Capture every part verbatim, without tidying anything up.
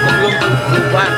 Sebelum bubar.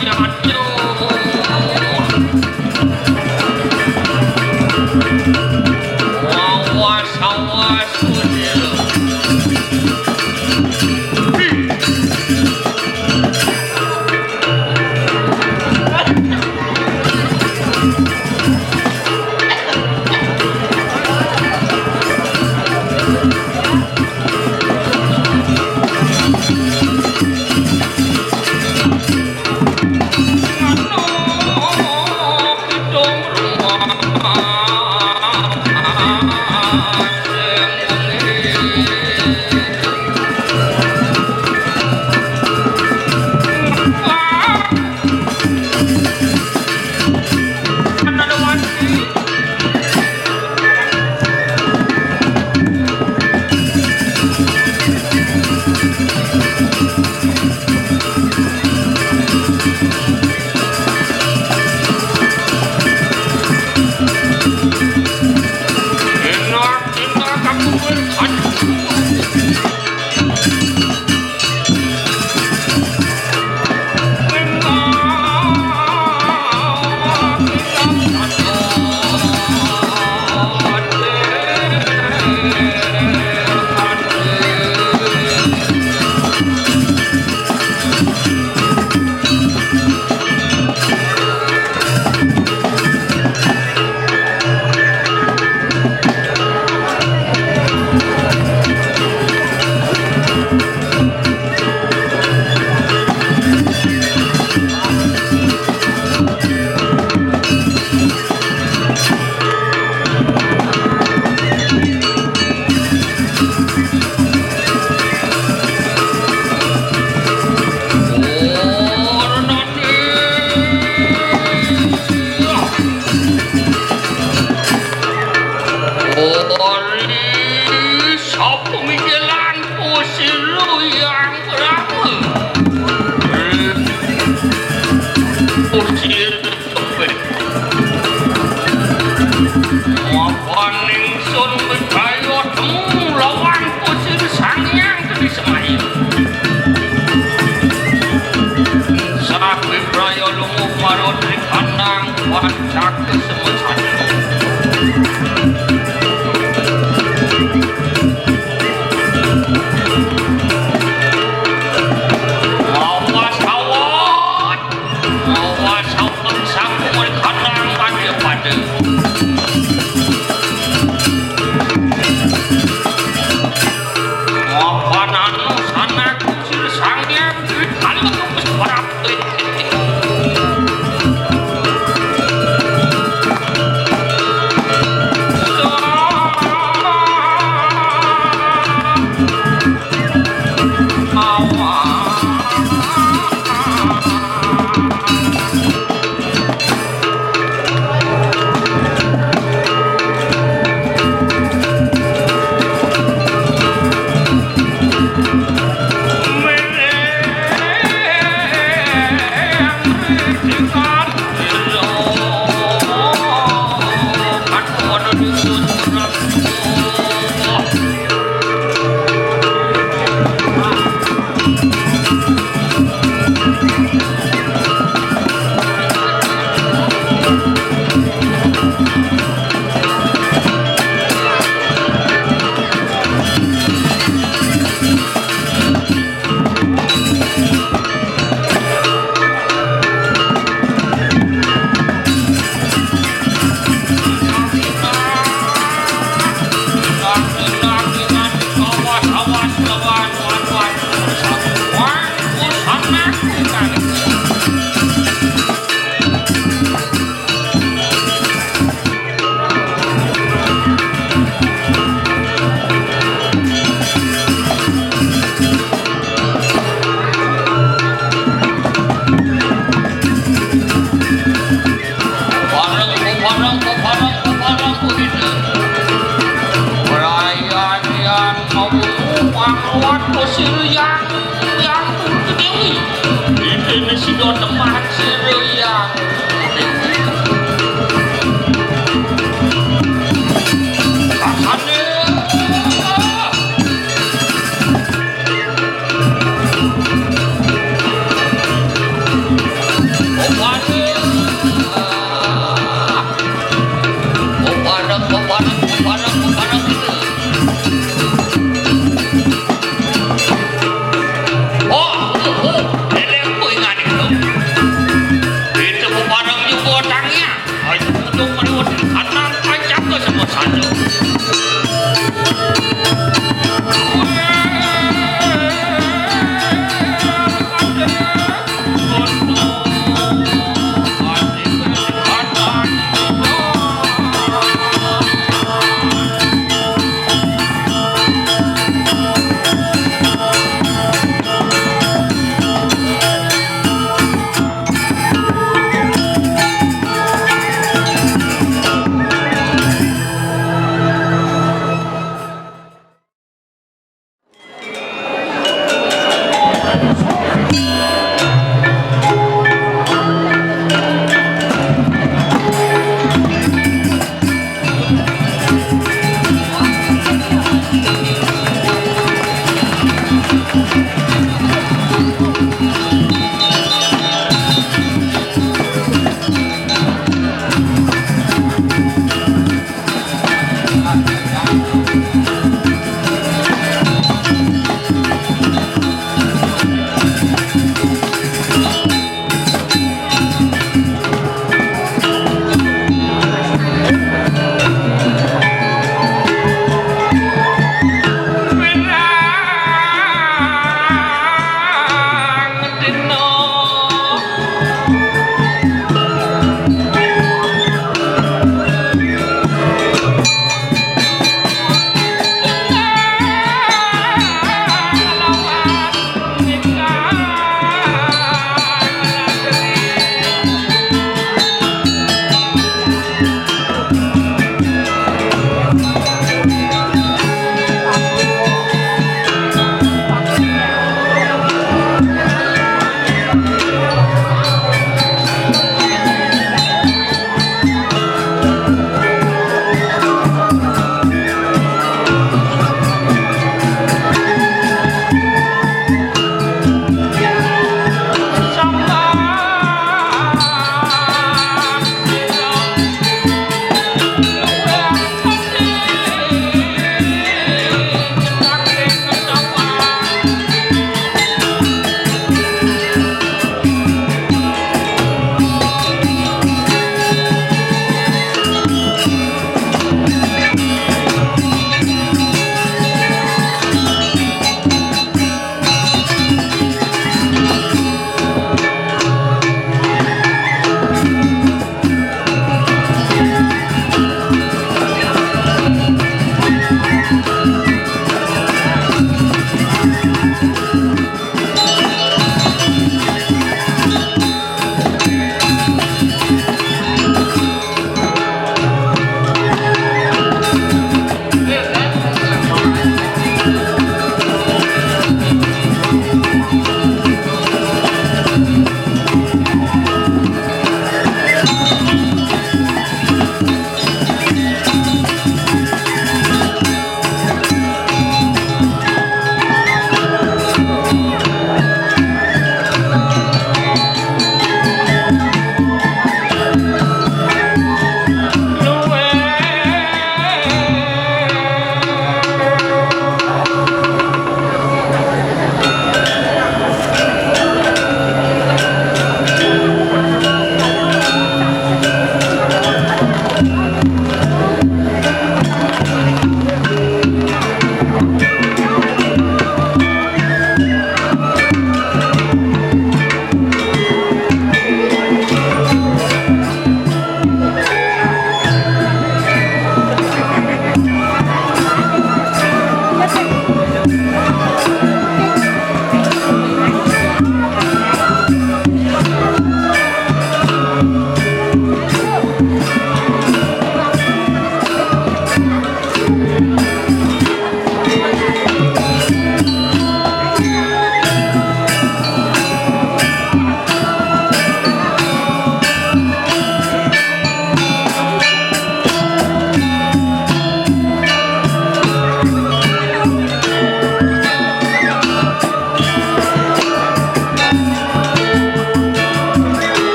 Aduh. Awas, awas, Kusir. Ori sapa mikilan kusir yang rawa. Kusir tepet. Mapan ingsun bedaya temu lawan kusir Sang Hyang Geni Semai. Sapi praya lumuh marot ring kandang. Wah, cakep semua saja. Awas, awas. Awas, awas, sampun kandang pada-pada. Mapan anu sanak kusir Sang Hyang Widi, kalau wis ora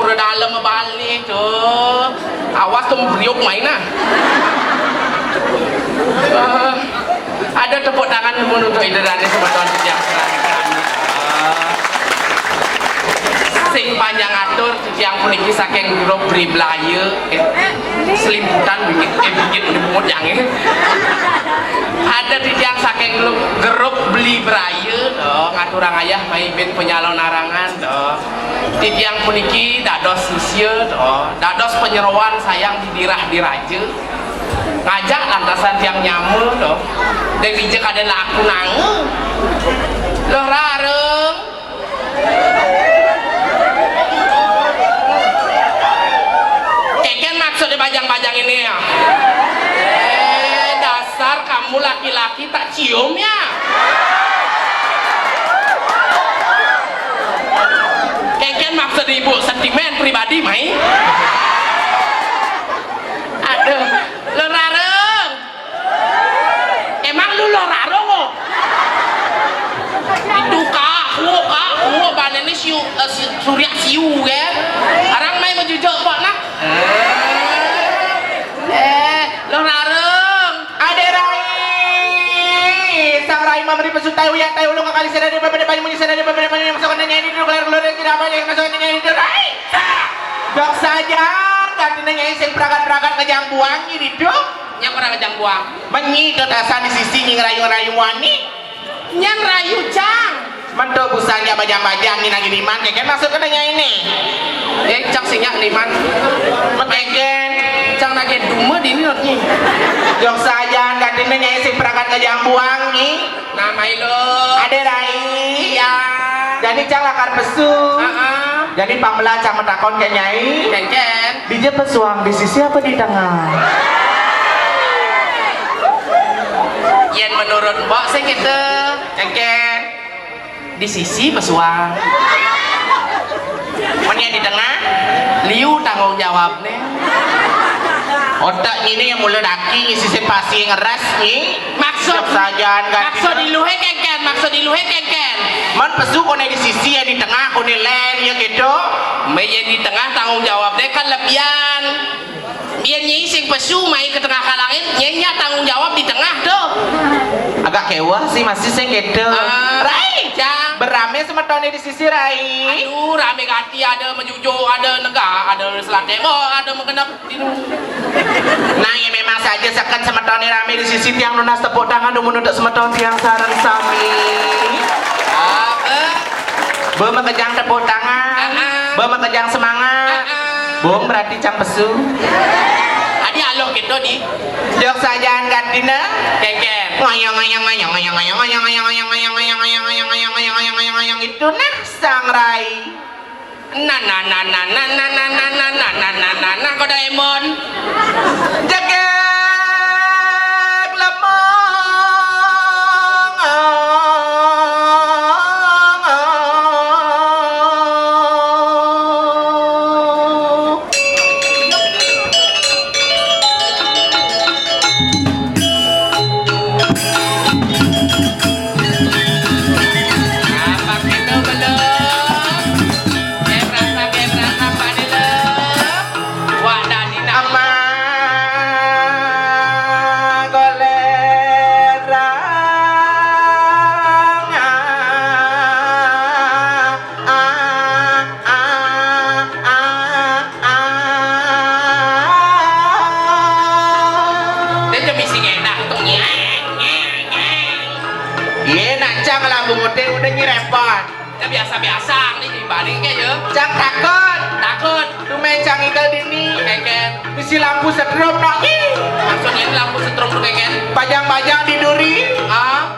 Udah dalam balik tuh. Awas tuh, meriuk main ah. Eh, ada tepuk tangan pun untuk Ida Rani semeton yang serang kami. Eh, sing panjang atur, yang puniki saking grup Bri Blayu, eh, selimputan bikin, eh, bikin udah bungut yang ini. Ada titiang saking grup, grup Bli Brayu, tuh, ngaturang ayah mai bin penyalon arangan, tuh. Titiang puniki dados sisya, tuh. Dados penyeroan sayang di dirah diraja. Ngajak lantasan tiang nyama, tuh. Dewi je kada laku nanga. Loh rareng. Keken maksudnya bajang-bajang ini ya. Eh, dasar kamu laki-laki tak cium ya. Keken maksud ibu sentimen pribadi mai. Aduh, lo rareng. Emang lu lo raro kok? Itu kak, kuo kak, kuo banene siu, eh, si, surya siu kan? Arang mai majujuk kok nah. Eh, lo rareng. Ade Rai, sang Rai mameri pesutai uyak tai ulung kali sedari beberapa munyi sedari beberapa yang masuk nanya ini dulu keluar keluar tidak apa yang masuk nanya ini dulu Rai. Dok saja, ganti nanya sing peragat-peragat kejang buang ini dok. Nyang ora ngejang buang. Menyi tetasan di sisi nying rayu-rayu wani. Nyang rayu cang. Mento busan ya bajang-bajang ni nagi niman keken maksud kena nyai ni. Eh, cang sinyak niman. Mekeken. Cang nagi duma di ni notnyi. Jok sajan katine nyai sing perangkat ngejang buang ni. Nah, Mailo. Ade Rai. Iya. Jadi cang lakar pesu. Heeh. Jadi pamela cang matakon ke nyai. Keken. Dija pesuang di sisi apa di tengah? Yen menurut mbok sih gitu, keken di sisi pesuang. Men yen di tengah, liu tanggung jawabne. Otak ini yang mula daki ngisi sing pasi ngeras ni. Maksud, maksud iluhe keken, maksud iluhe keken. Men pesu kone di sisi ya di tengah kone len ya gitu. Mbak yen di tengah tanggung jawabne kan lebihan. Biar nyai sing pesu mai ke tengah kalangin, nyai nya tanggung jawab di tengah tuh. Agak keweh sih masih sing gitu. Ah, Rai, cang. Berame semetone di sisi Rai. Aduh, rame gati ada mejujuk, ada negak, ada selat tembok, ada menggenep. Nah, ya memang saja seken semetone rame di sisi tiang nunas tepuk tangan dumun untuk semeton tiang sareng sami. Apa? Be makejang tepuk tangan. Ah, ah. Be makejang semangat. Ah, ah. Bung berarti cang pesu. Adi aloh gitu di. Jok sajaan gantina. Keken. Ngoyong ngoyong ngoyong ngoyong ngoyong ngoyong ngoyong ngoyong ngoyong ngoyong ngoyong ngoyong ngoyong ngoyong ngoyong ngoyong itu nah sangrai. Nah nah nah nah nah nah nah nah nah nah nah nah nah nah Kodoraemon. Jegeg lemong. Apa gitu belum? Geprasa, geprasa, Pak Dila. Wak Dani nak. Ama golerang. Ah, ah, ah, ah, ah. Dia je misi ngenak tu. Ye nak cang lah bungutin udah nyirepot. Kita biasa-biasa ni dibanding ke je. Cang takut. Takut. Tumen cang igal dini. Keken. Bisi lampu setrum no. Ih. Maksudnya ini lampu setrum tu keken. Pajang-pajang di duri. Ah.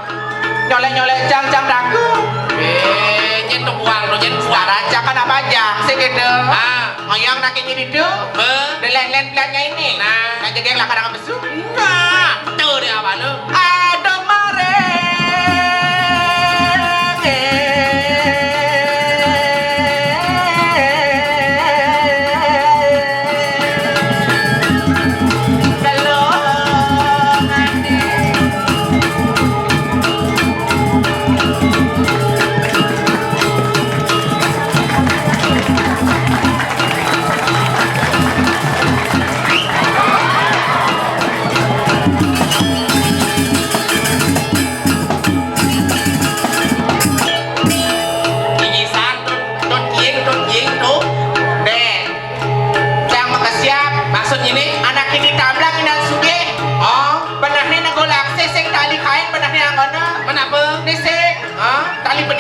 Nyolek-nyolek cang cang takut. Eh, nyen tu buang tu nyen buang. Rancak kan apa jang sih gitu. Ah. Ngoyong nak ini tu. Be. Delen-len pelatnya ini. Nah. Nak jaga yang lakar dengan besu. Nah. Tu dia apa tu? Aduh mare.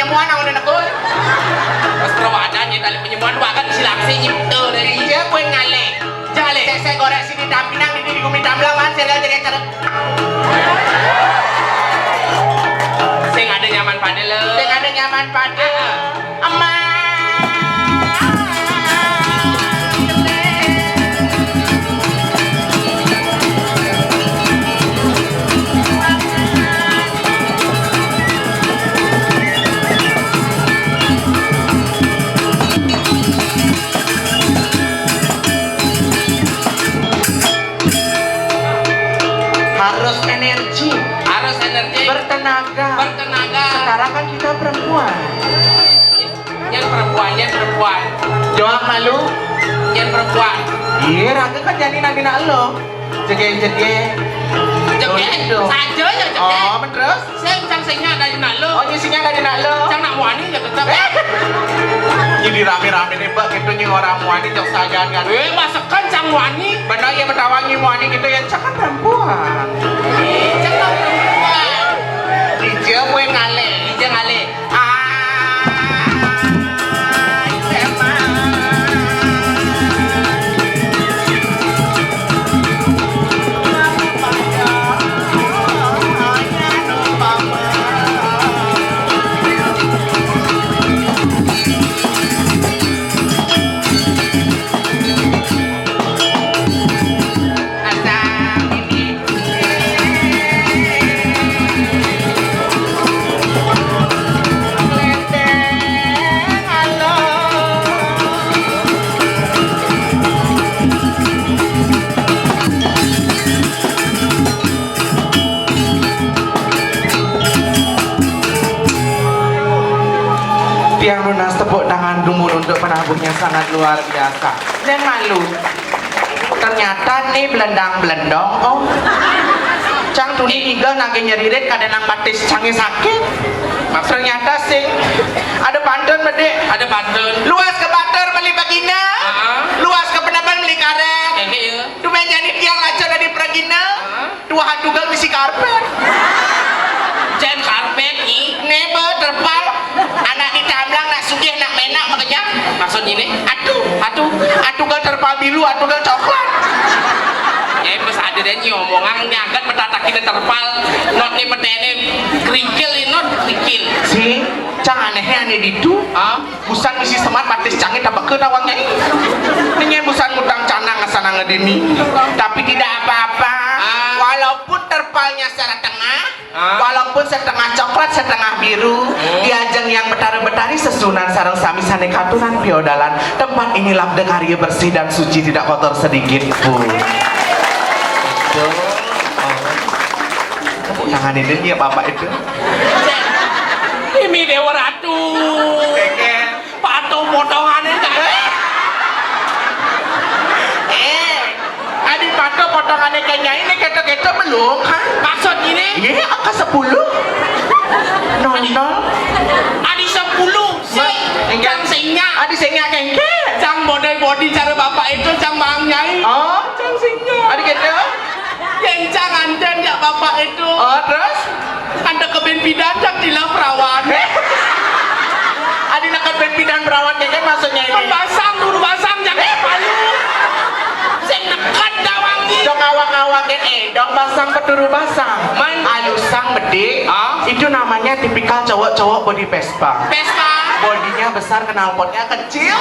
Penyembuhan aku udah nekul. Pas perawadan ya, tali penyembuhan, bahkan silaksi nyipta dari. Iya, kue ngalih. Jaleh. Sesek gorek sini dampinang, ini di gumi damlang, man, saya lihat jadi acara. Sing ada nyaman pada lo. Sing ada nyaman pada. Emak. Harus energi. Harus energi. Bertenaga. Bertenaga. Sekarang kan kita perempuan. Yang perempuan, yang perempuan. Joak malu. Yang perempuan. Iya, raga kan jadi nabi nak lo. Jege-jege. Jege. Saja ya jege. Oh, terus? Sing cang sing nyak dari nak lo. Oh, nyisinya dari nak lo. Cang nak muani ya tetap. Eh. Jadi rame-rame nih, Pak, gitu, nying orang muani, cok saja kan. Eh, masakan cang muani. Benar ya, betawangi muani gitu ya, cang kan perempuan. Cang kan perempuan. Dija kue ngalih. Dija ngalih. Tiang nunas tepuk tangan dumun untuk penabuhnya, sangat luar biasa. Dan malu. Ternyata nih belendang-belendong, oh. Cang tuni tiga nage nyeririt, kada nang batis cange sakit. Ternyata sing ada pantun, Bedek. Ada pantun. Luas ke batur beli bagina. Heeh. Luas ke peneban beli karet. Kengke ya. Dumen jani tiang lacur dari pragina. Heeh. Tuahan tugal misi karpet. Jen karpet, i. Nebe terpal. Anak di tamblang, nak sugih, nak menak, makanya. Maksud ini? Atuh, atuh, atuh gal terpal bilu, atuh gal coklat. Ya, pas ada deh nyi omongan nyagat, metataki deh terpal. Not nih petene kerikil, not kerikil. Si, cang anehnya aneh ditu. Ah? Busan misi semat batis cangnya tak beke nawangnya. Ini busan mutang canang asana ngedini. Tapi tidak apa-apa. Ah. Walaupun terpalnya secara tengah, ah, walaupun setengah coklat, setengah biru, hmm, diajeng yang betara-betari sesunan sareng sami sane katunan piodalan. Tempat ini labda karya bersih dan suci, tidak kotor sedikit pun. Itu. Oh. Tepuk tangan ini ya Bapak itu. Ini Dewa Ratu. Keke. Patung potongannya, Cak. Eh, adi patung potongannya kayak nyai ini keto-keto belum, ha? Maksud ini? Iya, angka sepuluh. Nol, nol. Adi sepuluh, si. Ma-, enggak. Cang sing nyak. Adi sing nyak kengke. Cang bodai bodi cara bapak itu, cang bang nyai. Oh. Cang sing nyak. Adi keto? Yen cang anten ya bapak itu. Oh, terus? Anda ke ben pidan, cang tilah perawan. Adi nak ke ben pidan perawan, ya kan, maksudnya ini? Pembasang, guru basang, jangan palu. Sing dekat dawangi. Dong awak-awak, eh, dong basang, peturu basang. Man. Alusang, Bedek. Ah? Itu namanya tipikal cowok-cowok body Vespa. Vespa. Bodinya besar, knalpotnya kecil.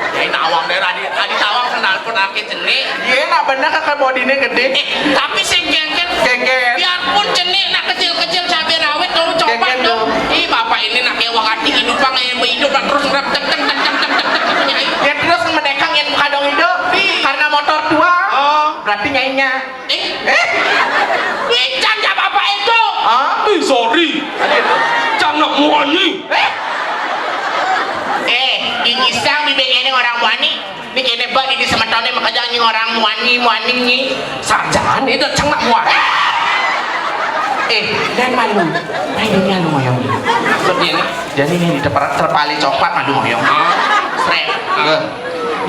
Ya, ini awak deh, adi, adi tawang knalpot ake jenik. Iya, nak bener kakak bodinya gede. Eh, tapi sing kengken. Kengken. Biarpun jenik nak kecil-kecil cabai rawit, lalu coba. Kengken dong. Dong. Ih, bapak ini nak ewah hati hidup, bang, yang hidup, bang, terus ngerap, tek, tek, tek, tek, tek, tek, tek, tek, tek, tek. Ya, terus menekang yang kadang hidup. Ih. Karena motor tua. Oh. Berarti nyainya. Eh? Eh? Ih, cang ya bapak itu. Hah? Ih, sorry. Cang nak muani. Eh? Eh, di Gisang, di Bengene orang muani. Ni kene bak di, di semetone makanya nying orang muani, muani nyi. Sarjana itu cang nak muani. Eh, dan malu. Nah, ini malu ngoyong. Seperti ini. Jadi ini di terpali coklat malu ngoyong. Ah. Srek. Ah.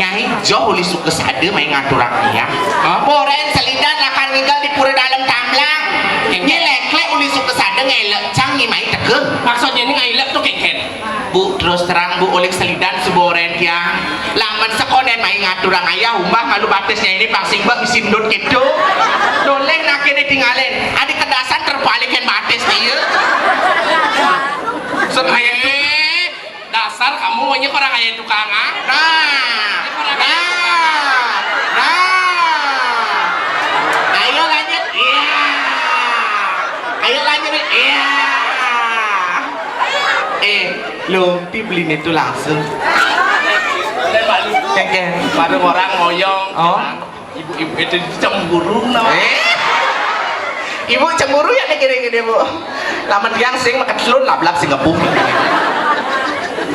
Nyai, joh uli suka sada main ngaturang ayah. Hah? Poren selidan lakan ninggal di pura dalam tamblang. Nyi leklek uli suka sada. Ngelek cang ni mai tegeng. Maksudnya ni ngelek tu keket. Bu, terus terang, Bu, uling selidan seboren tiang. Lamun sekonen mai ngaturang ayah, umbah malu batisnya ini pang simbek isin dut gitu. Doleh nak kene tinggalin. Adi kedasan terpalikin batis dia. Semaya tu. Eh, dasar kamu ini orang ayah tukang, ah. Nah. Ini orang ayah tukang. Nah. Nah. Ayo lanjut. Iya. Ayo lanjut. Iya. Eh, lumpi beli itu langsung. Kengkeng. Baru orang ngoyong. Oh. Ibu-ibu itu cemburu namanya. Eh? Ibu cemburu ya nih gini-gini, Bu. Lamun tiang sing makan selun lablak sing ngepuh.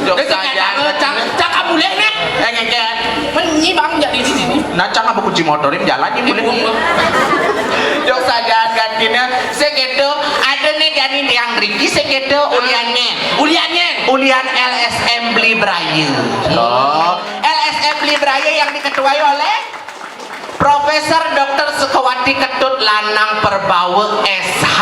Jok saja. Cak, cak boleh nih. Eh, ngeket. Menyi bang jadi di sini. Nah, cang apa kunci motorin jalan nih boleh. Jok saja gantinya. Segitu ada nih jadi tiang Riki segitu uliannya. Uliannya. Ulian L S M Beli Braye. Oh, L S M Beli Braye yang diketuai oleh Profesor Doktor Sukawati Ketut Lanang Perbawa S H.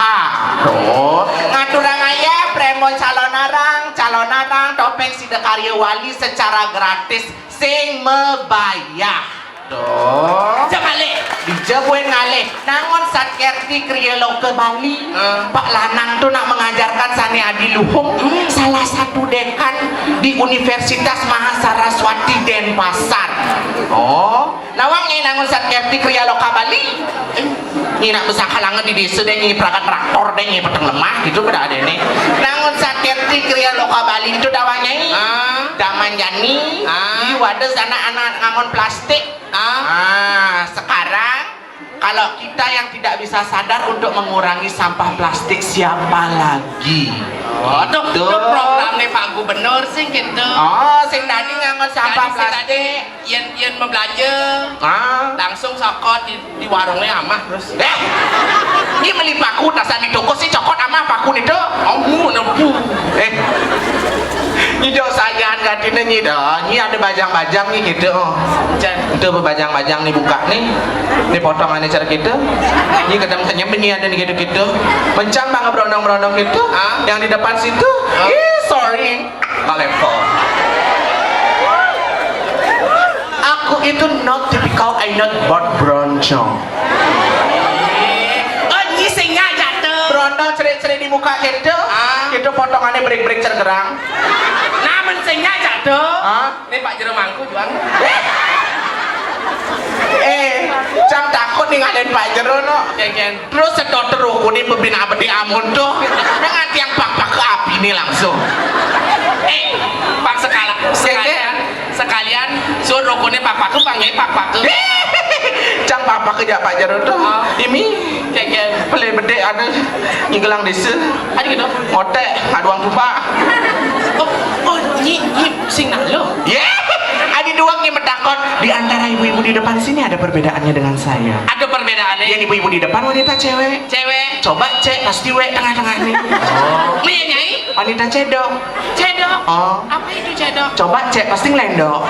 Oh. Ngaturang ayah, premo calonarang, calonarang, topeng sida karya wali secara gratis, sing mabayah. Tuh. Aja ngalih. Dija buin ngalih. Nangun Satkerti Kriya Loka Bali. Eh. Pak Lanang tu nak mengajarkan sane adi luhung, salah satu dekan di Universitas Mahasaraswati Denpasar. Oh. Nawang nyai nangun Satkerti Kriya Loka Bali. Nyai nak besakalangan di desa deh, nyai peragat traktor deh, nyai peteng lemah gitu pada ada nih. Nangun Satkerti Kriya Loka Bali itu dawang nyai. Ah. Daman jani, ah, di wadah sana anak ngangon plastik. Ah. Ah, sekarang kalau kita yang tidak bisa sadar untuk mengurangi sampah plastik, siapa lagi? Oh, tuh, tuh. Tuh program nih Pak Gubernur sih gitu. Oh, sing tadi ngangon sampah plastik. Yen, yen mau belanja, ah, langsung sokot di, di warungnya amah terus. Eh, ini beli paku tasan di toko sih cokot amah paku nih tuh. Kamu nebu. Eh, ini jauh sayan gantinya nyi dah. Ini ada bajang-bajang nih gitu. Oh. Jan. Itu bajang-bajang nih buka nih. Ini potongannya cara gitu. Ini kadang kenyem ini ada nih gitu-gitu. Mencang banget berondong-berondong gitu. Ah. Yang di depan situ. Ah. Ih, sorry. Nggak level. Aku itu not typical, I not bad bronco. Oh, ini sing nyajak tuh. Brondong cerik-cerik di muka gitu. Ah. Gitu potongannya break-break cergerang. Namun sing nyajak tuh. Ah. Ini Pak Jero mangku juang. Eh, cang takut nih ngadain Pak Jero no. Keken. Terus sedot terukuni bebin abdi amun tuh. Nang ati yang pak-pak ke api nih langsung. Eh, Pak sekala, sekalian, sekalian suruh rukunnya pak-pak ke, Pak, nyai pak-pak ke. Cang pak-pak ke jak Pak Jero tuh. Oh. Imi. Keken. Pelai bedek ada nyigelang desa. Ada gitu. Ngotek, aduang tupak. Oh, oh, nyi, nyi, sing nalo. Ye, ada dua nyi metakon. Di antara ibu-ibu di depan sini ada perbedaannya dengan saya. Ada perbedaannya. Yang ibu-ibu di depan wanita cewek. Cewek. Coba cek pasti wek tengah-tengah nih. Oh. Iya, Nyai. Wanita cedok. Cedok. Oh. Apa itu cedok? Coba cek pasti ngelendok.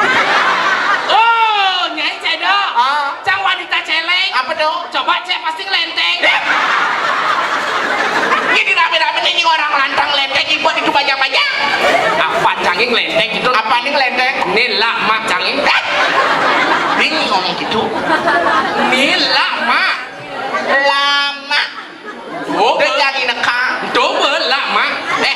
Oh, Nyai cedok. Ah. Cang wanita celeng. Apa tuh? Coba cek pasti ngelenteng. Ini rame-rame nih orang lantang lenteng ibu itu banyak-banyak. Apa canging lenteng itu? Apa nih ngelenteng? Ini lama canging. Ini ngomong gitu. Ini lama. Lama. Oh, dia jadi nekang. Coba lama. Eh.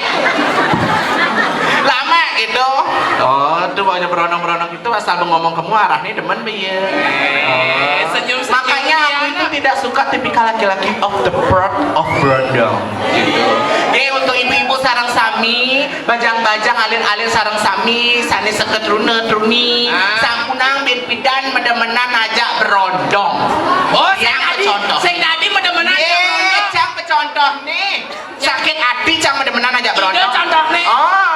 Lama gitu. Oh, tuh banyak beronong-beronong itu asal ngomong kamu arahnya demen biye. Eh, senyum-senyum. Makanya aku itu tidak suka tipikal laki-laki of the proud of brondong. Gitu. Oke, untuk ibu-ibu sarang sami, bajang-bajang, alit-alit sarang sami, sane seket runa truni, ah, sampunang bin pidan medemenan ajak berondong. Oh, yang sing dadi, contoh. Sing dadi medemenan ajak berondong. Cang contoh nih. Sakit hati cang medemenan ajak berondong. Itu contoh nih. Oh.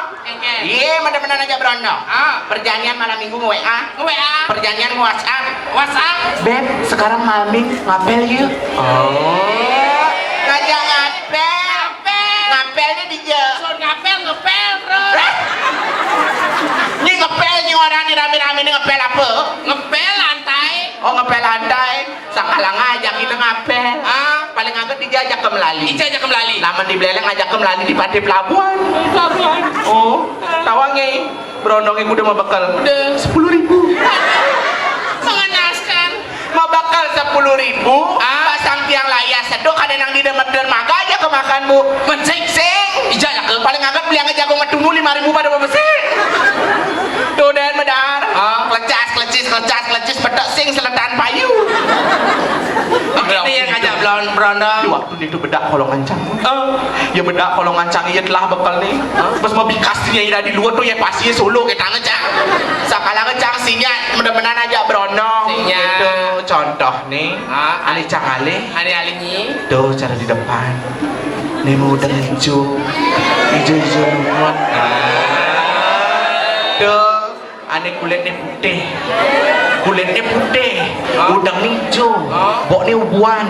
Iya, medemenan ajak berondong. Ah. Perjanjian malam minggu nge-W A. Nge-W A. Perjanjian nge-WhatsApp. WhatsApp. Beb, sekarang malam minggu ngapel yuk. Oh. Ngajak ngapel. Ngapel. Ngapelnya di je. Sun ngapel, ngepel terus. Ini ngepel nih orang nih rame-rame nih ngepel apa? Ngepel lantai. Oh, ngepel lantai. Sakalang aja kita ngapel. Ah. Paling agak Ija ajak ke melali. Ija ajak ke melali. Lamun di Beleleng ajak ke melali di Pantai Pelabuhan. Pelabuhan. Oh, tawang, eh. Berondongnya kuda mau bekel. Kuda. Sepuluh ribu. Mengenaskan. Mau bekel sepuluh ribu, ah, pasang tiang layar sedok, ada nang di demet dermaga aja kemakan, Bu. Mensing. Sing. Ija ajak ke. Paling angkat beli angkat jagung metundu lima ribu pada bebesik. Tuh, dan medar. Ah. Klecas, klecis, klecas, klecis, petek sing seletan payu. Oke, ini yang ngajak blon-, berondong. Di waktu itu bedak kolongan cang. Eh, ya bedak kolongan cang, iya telah bekel nih. Hah? Pas mau bikas dia di luar tuh ya pasti solo kita ngecang. Sakala ngecang sinya mudah-mudahan aja berondong. Sinya. Gitu, contoh nih. Ah, ane cang alih. Ane alih nyi. Tuh, cara di depan. Nih mau udah hijau. Hijau-hijau luwet. Ah. Tuh. Ane kulitnya putih. Kulitnya putih. Hah? Udeng ijo. Hah? Boknya ubuan.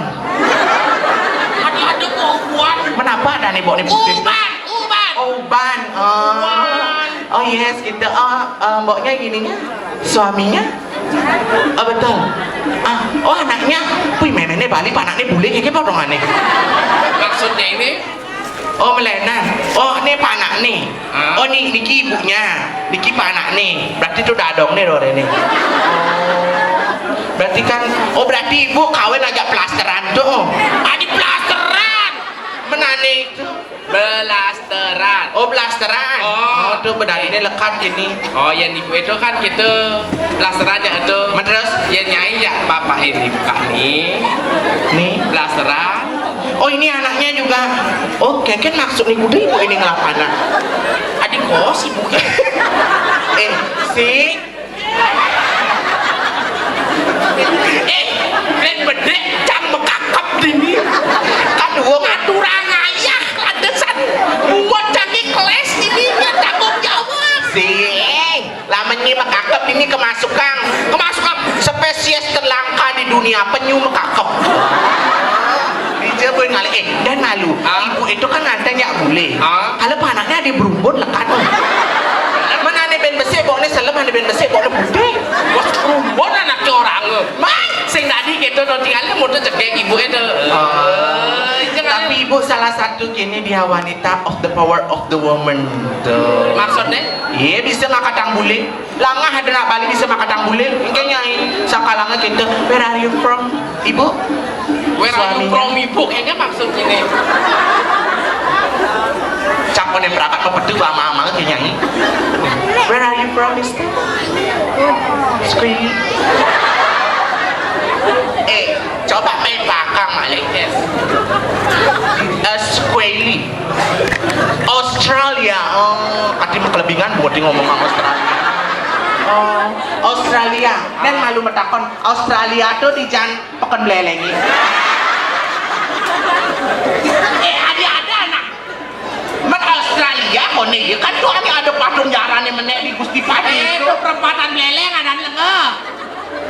Ada, ada kok ubuan. Kenapa ada nih boknya putih? Uban, uban. Oh, uban. Oh. Uban. Oh, yes, gitu. Oh, eh, mboknya gininya, suaminya. Oh, betul. Ah, oh, anaknya. Wih, memene Bali, anaknya bule, kayak apa dong aneh? Maksudnya ini? Oh, melenan. Oh, ini panak nih. Hah? Oh, ini, niki ibunya. Niki panak nih. Berarti tuh dadong nih, Rore nih. Oh. Berarti kan, oh, berarti ibu kawin aja plasteran tuh. Adi plasteran. Menane itu. Blasteran. Oh, blasteran. Oh. Oh, tuh bedarinya lekat ini. Oh, yang ibu itu kan gitu. Blasteran ya itu. Men terus? Ya nyai ya bapak ini bukan nih. Nih. Blasteran. Oh, ini anaknya juga. Oh, keken maksud nih kudu ibu ini ngelapana. Adik kos ibu. Eh, si. Eh, ben bedek cang mekakep dini. Kan wong aturang ayah landesan buat cang keles ini, dia tanggung jawab. Si. Lamun nyi mekakep ini kemasukan. Kemasukan spesies terlangka di dunia, penyu mekakep. Dija boy ngalih, eh, dan malu. Ah. Ibu itu kan nganten ya bule. Ah. Kalau panaknya ada berumbun lekat. Mana ada ben besik, boknya selem, ada ben besik, boknya putih. Bos berumbun anaknya orang. Mai, sing tadi gitu, no, tinggal mutu cekek ibu itu. Ah. Eh, jangan. Tapi ibu salah satu kini dia wanita of the power of the woman. Tuh. Maksudnya? Iya, bisa ngakatang bule. Langah ada nak Bali bisa makatang bule. Engke nyai, sakalanga kintu. Where are you from, Ibu? Where are you from, Ibu? Kayaknya maksud ini. Cak mene prakat mau pedu ama-ama ke nyai. Where are you from, Mister? Scream. Eh, coba main bakang malih, Des. Eh, Squally. Australia. Oh, tadi kelebingan buat dia ngomong sama Australia. Oh, Australia. Dan malu metakon, Australia tuh di jan peken belelengi. Eh, ada-ada anak. Men Australia kone ya kan tuh ada patung jarane menek di Gusti Padi. Eh, itu perempatan beleleng ada lenga.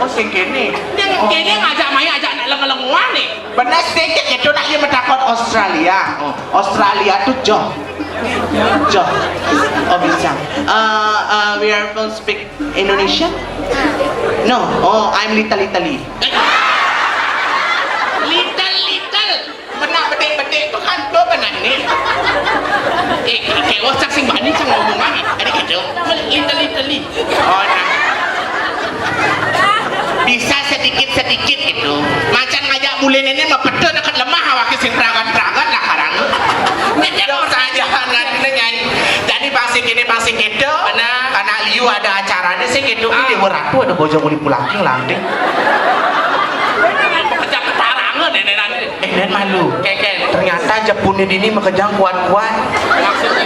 Oh, sing kene. Sing kene ngajak maya ajak nak lenga-lenguan nih. Bener sih, cek itu nak dia metakon Australia. Oh, Australia tuh joh. Joh. Oh, bisa. Uh, uh, we are from speak Indonesian? No. Oh, I'm little Italy. Little, little. Pernah bedik-bedik tuh kan, tuh pernah nih. Eh, kayak wacak sing bani cang ngomong aja. Ada gitu. Little, little. Oh, nah. Bisa sedikit-sedikit gitu. Macan ngajak bule nenek mah pedo deket lemah awake sing pragat-pragat lah karang. Nyenyap saja ngadine nyai. Jadi pasti kene pasti gitu. Benar. Karena liu ada acaranya sih gitu. Ah. Ini Dewa Ratu ada bojong uli pulang lanting. Pecah ketarangan nenek nanti. Eh, dan malu. Keken. Ternyata Jepun ini makejang kuat-kuat. Maksudnya?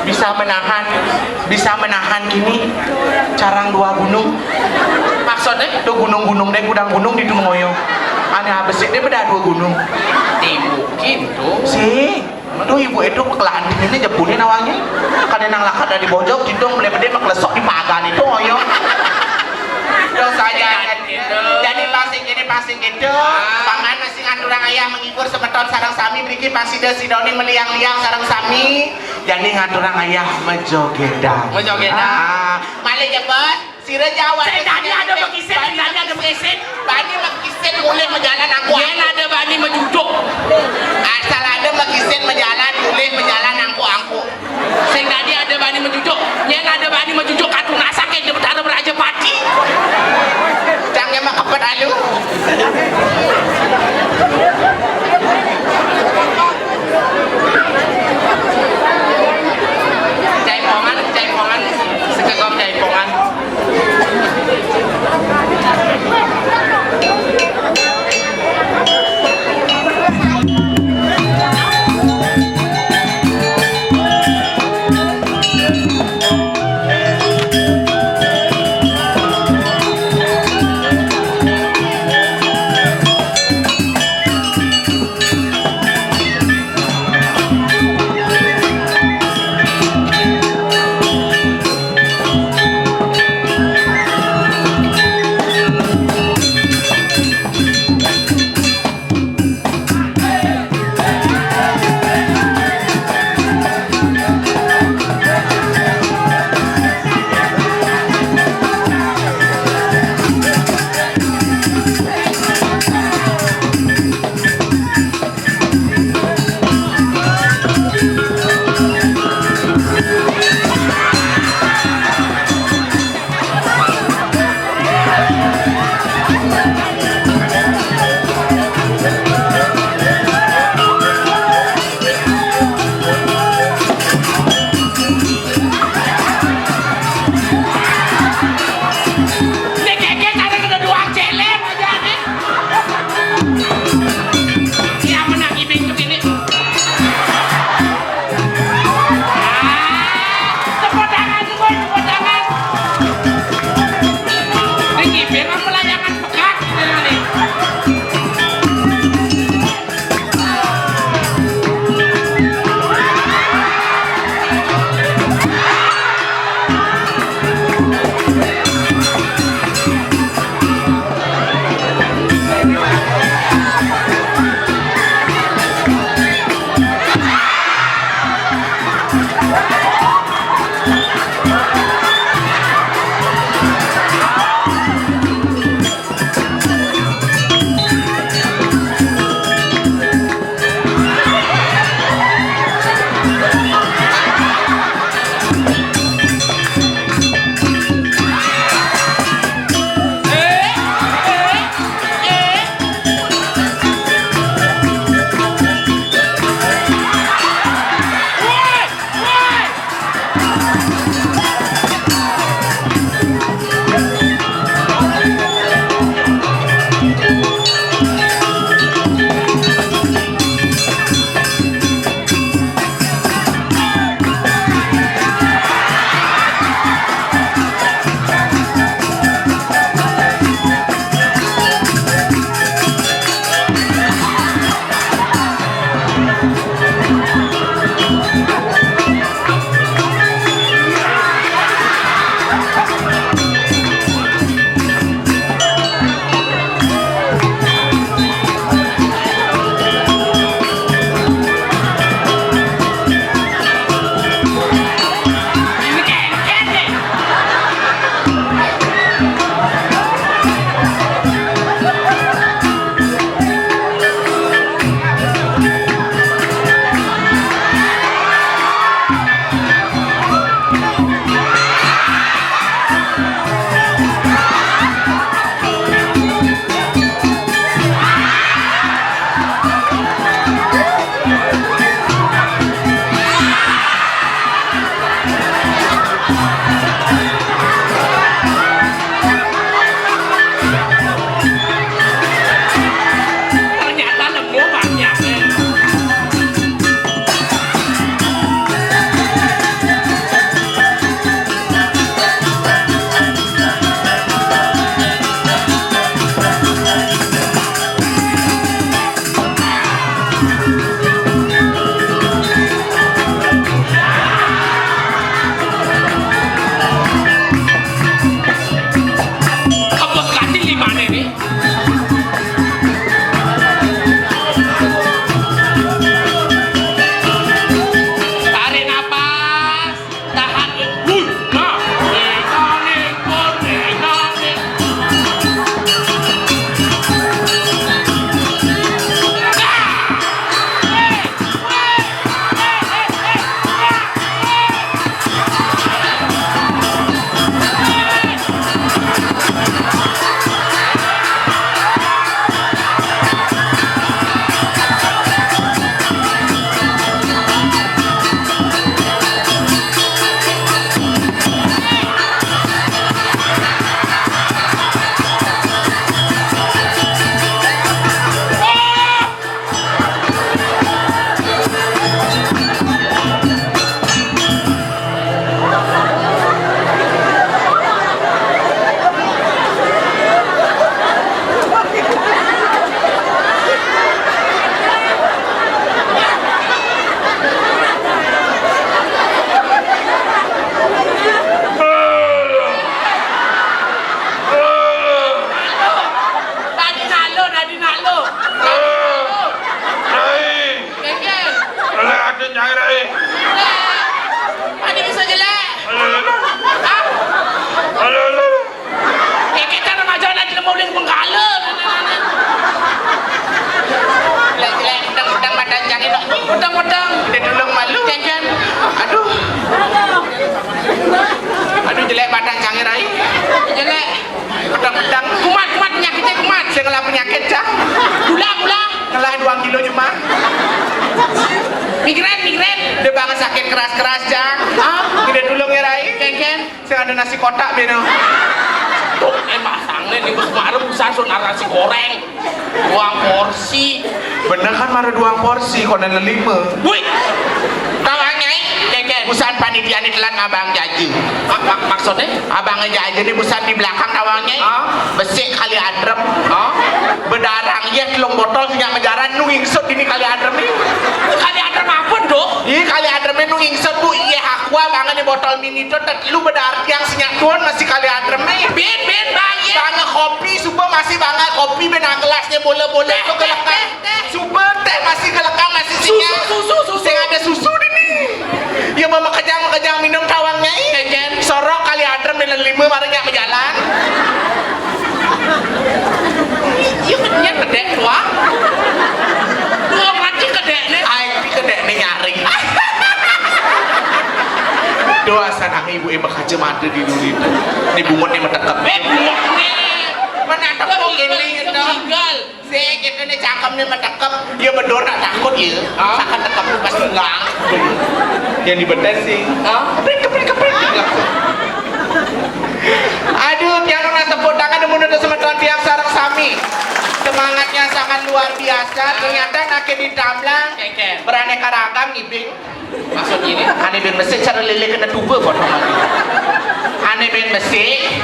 Bisa menahan, bisa menahan kini carang dua gunung. Maksudnya? Tuh gunung-gunung deh, gudang gunung di Dumoyo. Aneh abesik deh beda dua gunung. Di mungkin tuh. Si, tuh ibu itu kelahan dinginnya Jepun ini nawangnya. Kada nang lakat dari bojong, gitu, mulai bede maklesok di pagan itu, oyo. Dong saja. Jadi pasti gini, pasti gitu. Ah. Pangan masih ngaturang ayah menghibur semeton sarang sami, beriki pasti desi doni meliang-liang sarang sami. Jadi ngaturang ayah mejogedan. Mejogedan. Ah, malih jebot. Sira Jawa. Saya tadi ada bekisin, saya tadi ada bekisin. Bani bekisin mulih menjalan aku. Yen ada bani menjuduk. Aduh. Jaipongan, jaipongan, sekegom jaipongan. Ini keke ada kena dua celeng aja nih. Yang menang ibing tuh ini. Ah, tepuk tangan, boy, tepuk tangan. Ini ibing apa layangan pekat gitu nih. Sing ngelah penyakit, Cang. Gula, gula. Ngelah dua kilo jemah. Migrain, migrain. Dia banget sakit keras-keras, Cang. Hah? Tidak tulung ya, Rai. Kengken. Sing ada nasi kotak beno. Tuh, eh, masangnya di bus baru bisa sonar nasi goreng. Dua porsi. Bener kan, mara dua porsi, konan lima. Wih. Tawang, Nyai. Kengken. Busan panitia ini telat ngabang jaja. Mak-, mak-, maksudnya? Abang aja aja nih busan di belakang tawang, Nyai. Ah? Besik kali adrem. Ah? Bedarang, iya, telung botol sing nyak majaran, nu ingsut dini kali adrem nih. Kali adrem apa, Dok? Iya, kali adrem nu ingsut, Bu. Iya, aqua banget nih botol mini tuh, tet lu bedarang sing nyak tuan masih kali adrem nih. Bin, bin, bayar. Banget kopi, suba masih banget kopi, ben gelasnya bola-bola tuh gelekang. Suba teh masih gelekang, masih sing nyak. Susu, susu, susu. Sing ada susu dini. Ya, mau makejang-makejang minum tawang, Nyai. Kengken. Sorok kali adrem dengan lima, mari nyak majalan. Iya, nyak kedek, tua. Tua mati kedek, nih. Ai, pi kedek, nih, nyaring. Doa sanang ibu, eh, bakaca mata di dulu itu. Ini bungut nih metekep. Eh, bungut nih. Mana ada bungut ini, gitu. Tinggal. Sing, kita nih cangkem nih metekep. Ya, bedor nak takut, ya. Ah? Sakan tekep pas tunggang. Yang dibetes sih. Ah? Keprik, keprik, keprik. Aduh, tiang nunas tepuk tangan, dumun untuk semeton tiang sareng sami. Semangatnya sangat luar biasa. Ternyata nake di Tamlang. Kengken. Beraneka ragam, ngibing. Maksud ini? Ane ben mesik cara lele kena tuba potong ane. Ane ben mesik,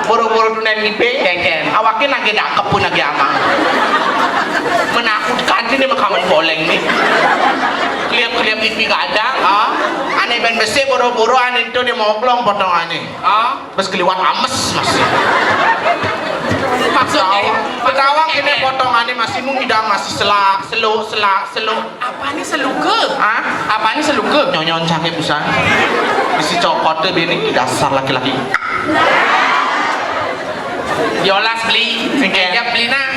boro-boro tunen ngibing. Kengken. Awake nage dakep pun nage amang. Menakutkan ini makaman poleng nih. Keliap-keliap pipi kadang. Ah? Ane ben mesik, boro-boro ane itu dia moblong potong ane. Ah? Bes keliwat ames masih. Maksudnya, Tawang, maksudnya kene kene. Potong ane masih nu ngidang masih selak, seluk, selak, seluk. Apa nih seluke? Hah? Apa nih seluke? Nyonyon cangke busan. Isi cokot deh bini, dasar laki-laki. Yolas beli. Oke. Siap beli nah.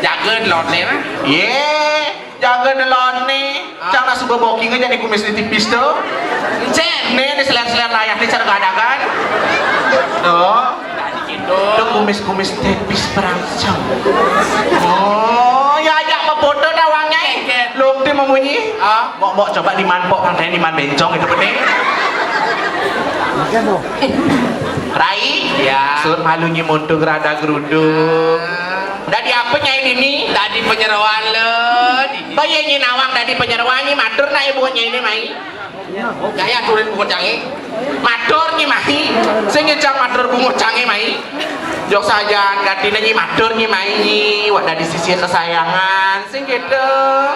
Jaga delone nah. Ye, jaga delone. Ah. Cang nak suba booking aja nih kumis nih tipis tuh. Encen. Nih, nih seler-seler layah nih cara gadagan. Tuh. Tuh kumis-kumis tipis perangsang. Oh, ya ajak mau foto dah wangnya. Kengken. Lung ti mau munyi. Ah. Mbok, mbok coba di man pok, kang di man bencong itu penting. Rai. Ya. Sut malu nyi muntu gerada gerudu. Ah. Dadi apa nyai dini? Dadi penyeroan le. Dini. Bayi nyi nawang dadi penyeroan nyi matur nak ibu nyai ini mai. Nyai aturin bungut cange. Matur nyi mai. Sing ngejang matur bungut cange mai. Jok sajan gantina nyi matur nyi mai. Wak dadi sisi kesayangan. Sing gitu.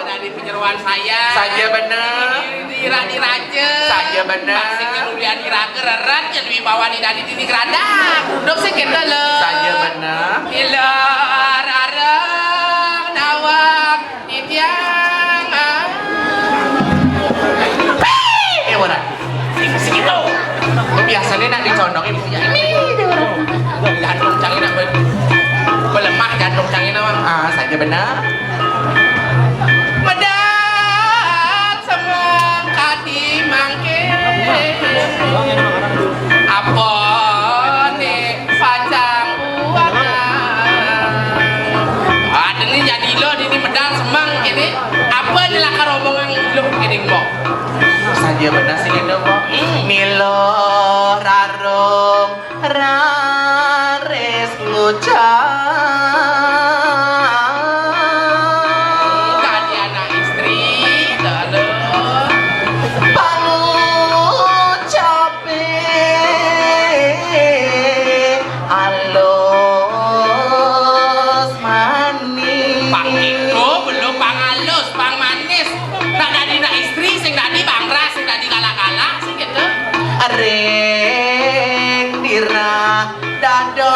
Dadi penyeroan saya. Saja bener. Dira diraja. Saja bener. Sing nulian iraga reret, jadi wibawa di dadi dini gerada. Duduk sing gitu lo. Saja bener. Ilar arang nawang. Titiang, ah. Eh, ora. Sing, sing itu. Biasanya nak dicondongin punya ini, dia ora. Jantung canggih nak ber-, melemah jantung canggih nak, Bang. Ah, saja benar. Medal semangkati mangke. Apa nih? Pacang buana. Ah, dene jadi lo dini medal semang kene. Apa ni lakar omongan lo kene, Mbok? Saja benar sih, Lindo, Mbok. Hmm. Milo rarung raris ngucap. Tadi anak istri, lalu. Pangucap alus manis. Pang itu belum pang alus, pang manis. Tak dadi nak istri, sing dadi bangras, sing dadi galak-galak, sing gitu. Ring dirah dada.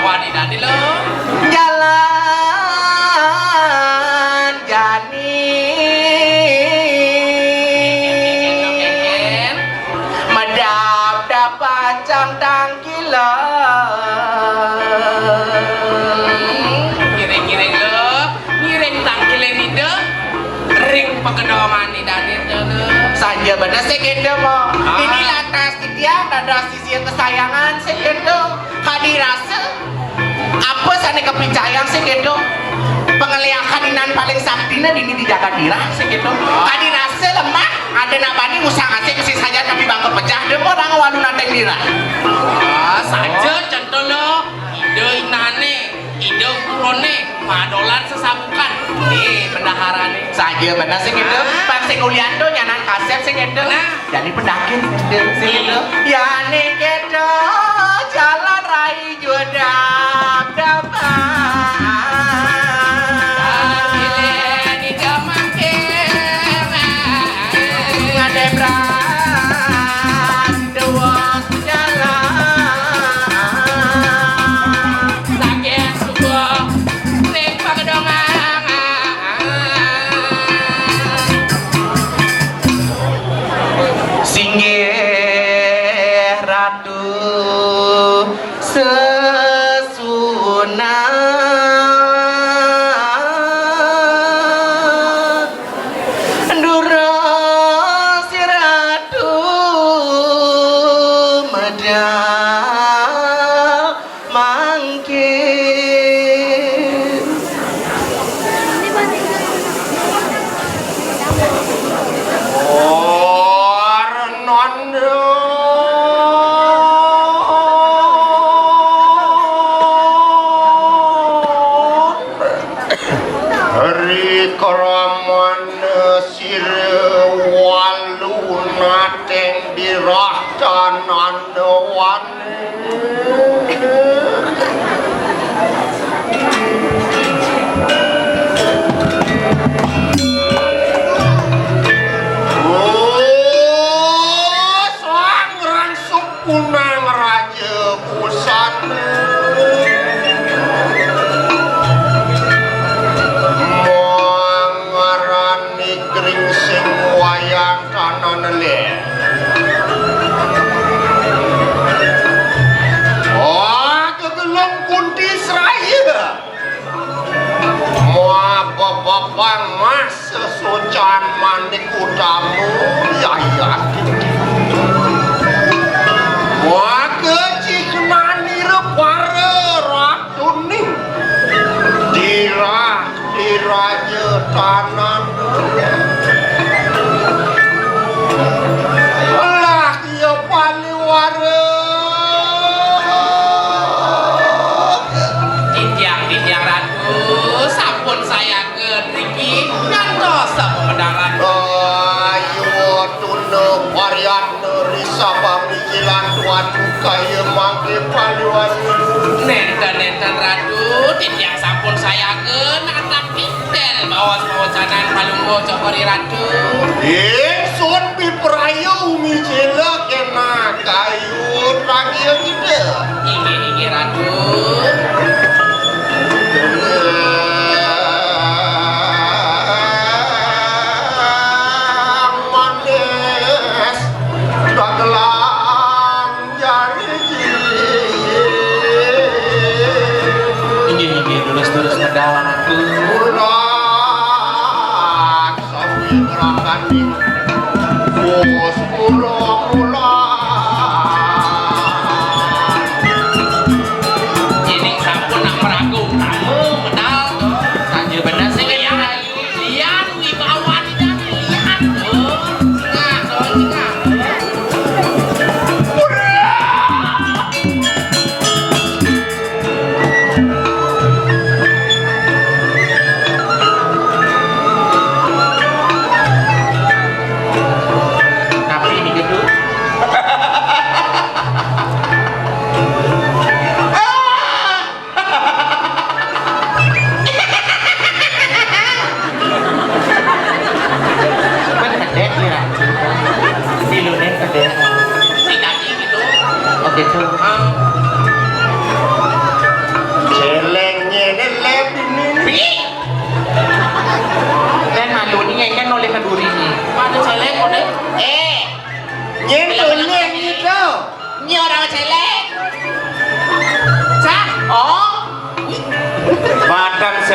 Wani dadi lo. Jalan jani. Medap dapat cang tangkilan. Ngiring-ngiring lo, ngiring tangkilan ida. Ring pagedongan ida nih, lo. Saja bener sih gitu, Mo. Ah. Ini lantas titiang dados sisia kesayangan sih gitu. Kadi rasa apa sane kapicayang sih gitu. Pangeliakan inan paling saktina dini di jagat Dirah sih gitu. Kadi rasa lemah, ada nak bani ngusang asik mesti saja tapi bangka pecah deh orang walu nateng Dirah. Ah, saja contohnya ide inane, ide purone, madolan sesabukan. Nih, bendaharane. Saja bener sih gitu. Ah. Pan sing ulian tuh nyanan kasep sih gitu. Nah. Jadi pendakin sih gitu. Ya nih gitu, jalan rai jodap dapat. Gile ni damang kena. Ngadebrak dua jalan. Sakit subuh ning pagedongan. Singgih Ratu Sesuna. Durung si Ratu medal mangkin. Ornanda Ri Kramana Sira Walu Nateng Dirah Tananda Wan. Oh, sangran sukunang raja pusat. Mangarani gringsing wayang tanah neleh. Oh, kegelung kunti seraya. Mua bebebang mas sesocan manik utama yayat. Mua keciknani repara ratuning. Dirah diraja tanan. Lah iya paliwara. Titiang, titiang Ratu, sampun sayaga driki ngantos sapamedalan. Ayo tunda varian Risabami Jilan Tuan kaya mangke paliwara. Nenten, nenten, Ratu, titiang sampun sayaga natang pintel baos pawacanan palungguh Cokor I Ratu. Ingsun pipraya umi jela kena kayu ragia kita. Inggih, inggih, Ratu. Manis dagelan jari cilik. Inggih, inggih, durus-durus medal, Ratu. Ulah sami ngrakaning bos ulang-ulang.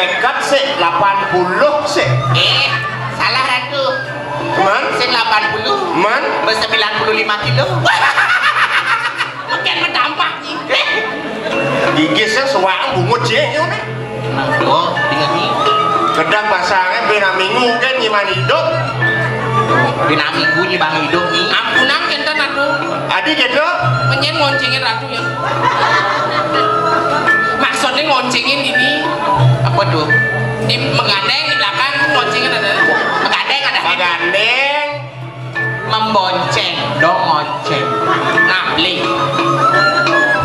Seket sik, lapan puluh sik. Eh, salah Ratu. Man? Sing lapan puluh. Man? Bersembilan puluh lima kilo. Mungkin mentampak. Gigisnya suwak bungut jeng yo nih. Nah, oh, tinggal ni. Kedang pasangnya bena minggu kan nyiman hidup. Bena minggu nyiman hidup ni. Ampunang kenten Ratu. Adi gitu. Menyen ngoncengin Ratu ya. Maksudnya ngoncengin ini. Apa tuh? Di menggandeng di belakang ngoncengin ada. Menggandeng ada. Menggandeng. Membonceng, dong ngonceng. Ngabli.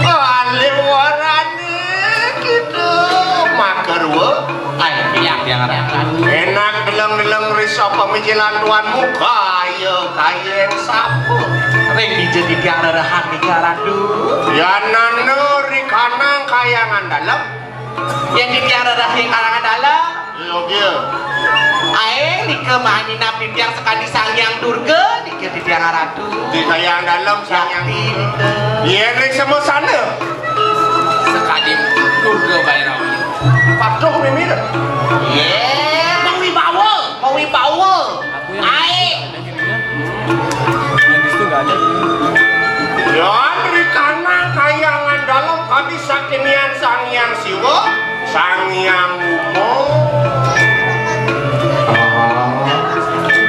Alih warane gitu. Mager we. Ay, bilang dia ngarang. Enak deleng-deleng risa pemikiran tuanmu kaya kaya yang sapu. Ring dija titiang rerehan nika Ratu. Ya nana rikanang kayangan dalem. Yang titiang rerehan kayangan dalem. Iya, iya. Ae nika maninap titiang sakadi Sang Hyang Durga nika titiang Ratu. Di kayangan dalem Sang Hyang Durga. Yen ring semasana. Sakadi Durga Bairawi. Patuh mimina. Ye, mawibawa, mawibawa. Ae. Yang di situ nggak ada. Yan rikana kayangan dalem kadi sakinian Sang Hyang Siwa, Sang Hyang Uma. Oh,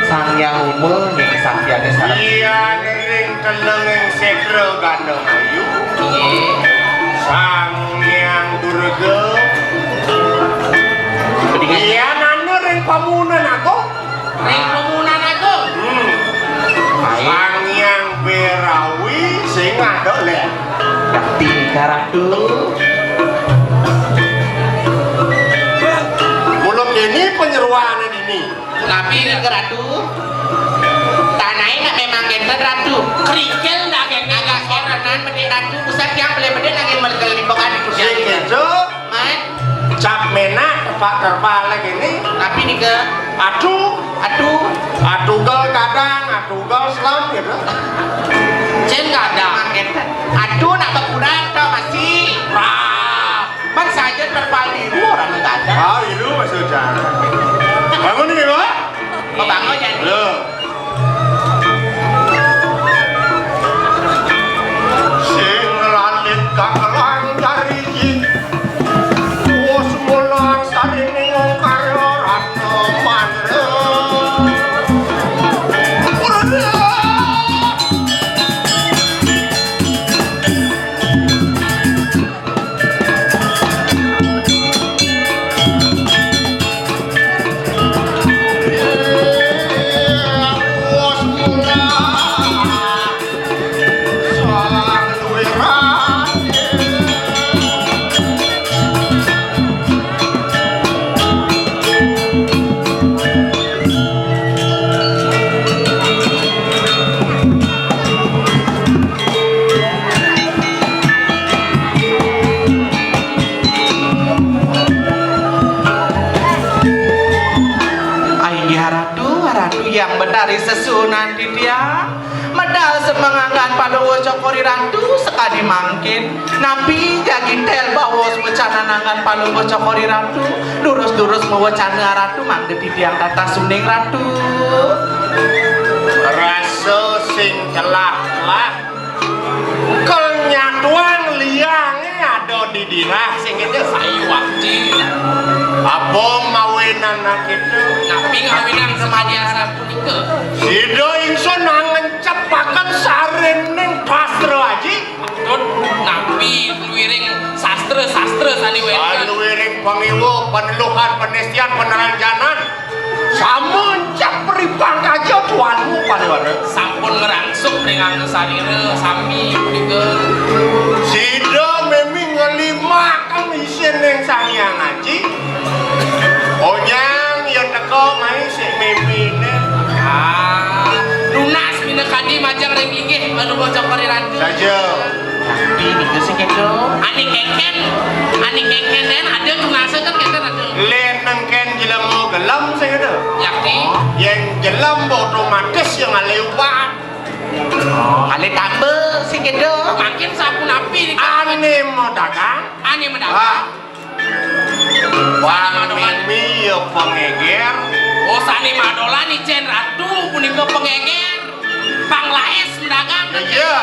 Sang Hyang Uma ning sakyane sareng. Iya, ring telenging sekra gandeng ayu. Iya. Sang Hyang Durga. Iya, nanu ring pamunan aku. Ring pamunan agung. Hmm. Sang Hyang Berawi sing ngadok le. Bakti Ratu. Mula kene penyeruane dini. Tapi ini ke Ratu. Tanahe nak memang kenten Ratu. Kerikil nak kenten agak soranan menik Ratu. Pusat yang boleh bedek lagi mereka di pekan itu. Sing kejo. Mat. Cap menak tepak terbal lagi ni. Tapi nika. Atu. Atu. Atu gal kadang, atu gal selam gitu. Cen kadang. Atu nak berkurang tau masih. Ah. Man saja terbal biru orang kadang. Ah, biru masih hujan. Bangun ni, Pak. Mau bangun ya? Loh. Sing lalit kakelang dari wis mulang sarining karya Ratna Mandra. Inggih Ratu, Ratu yang betari sesuunan titiang. Medal semenganggan Palungguh Cokor I Ratu sekadi mangkin. Napi jagi tel baos wecanananggan Palungguh Cokor I Ratu. Durus-durus mawecana Ratu mangda titiang tatas uning Ratu. Rasa sing telah-telah. Kenyatuan liange ada di dirah sing kita saiwak ji. Apa mawinan kita? Napi ngawinan samadya sapunika? Sida ingsun nangencepaken saring ning sastra aji. Patut napi luwiring sastra-sastra sane wenten. Saluwiring pangiwa, paneluhan, panestian, paneranjanan. Sama encep pripang kaja tuanmu pariwana. Sampun ngrangsuk ring angga sarira sami punika. Sida memi ngelimakang isin ring Sang Hyang Aji. Onyang ya teka mai sik mimine. Ah, nunas minakadi majeng ring linggih Palungguh Cokor I Ratu. Saja. Napi nika sing keto? Ane kengken, ane kengken den ada tunasa kan kenten ada. Len nengken jelema gelem sing ada. Yakti. Yen jelem otomatis yang ale ubat. Ale tambah sing keto. Makin sapu napi nika? Ane mau dagang. Ane mau dagang. Ah. Wah, anu Pangéger. Oh, sané madolan icén ratu punika pangéger. Panglaés mendagang. Iya.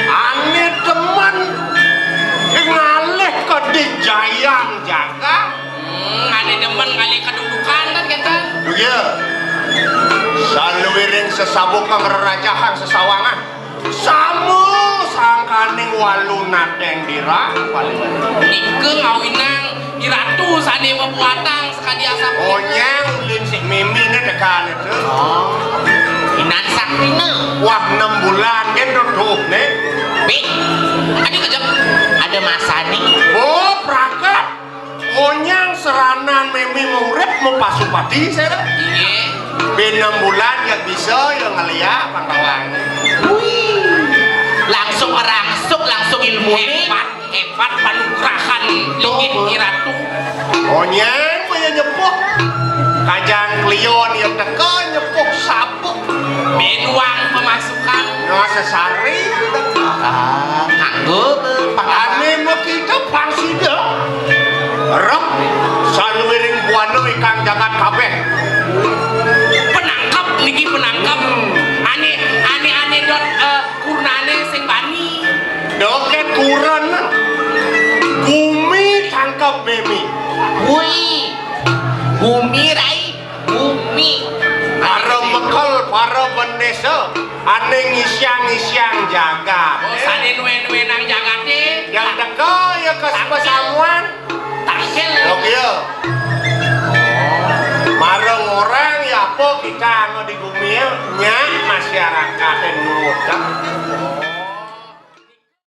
Ané demen ngalih kadijayan jagat. Hmm, ané demen ngalih kadudukan kan kénten. Iya. Saluiring sesabukan rerajahan sesawangan. Sama sangkaning walu nateng dira paling. Nika ngawinang I Ratu sané mabuatang sakadi asapunika. Onyang ulin si Mimi né tekan itu. Oh. Inan saktina. Wah, enam bulan kan tuh né. Bi, ada kejap. Ada masa nih. Oh, prakat. Onyang seranan Mimi maurip mapasupati saya. Iya. Enam bulan ya bisa ya ngeliat pangkawang. Wih. Langsung rangsuk, langsung ilmu. Hebat, hebat panugrahan linggih I Ratu. Onyang maya nyepuh. Kajang klion ya teka nyepuh sabuk. Benuang pemasukan. Nah, sesari. Ah, kanggo pangkawang. Ané makita pang sida. Rep saluiring buana ikang jagat kabéh. Penangkep niki penangkep. Hmm. Ané, ané, ané dot, eh, kurnané sing bani. Doket kuren. Gumi tangkep Mimi. Wih. Gumi, Rai. Gumi. Para mekel, para bendésa, ané ngisiang-ngisiang jagat. Oh, sané nuén-nuénang jagaté. Yang teka ya ke pesamuan. Takhil. Oke ya. Marang orang ya apa kita anu di gumi ya, nyak masyarakat yang nurut.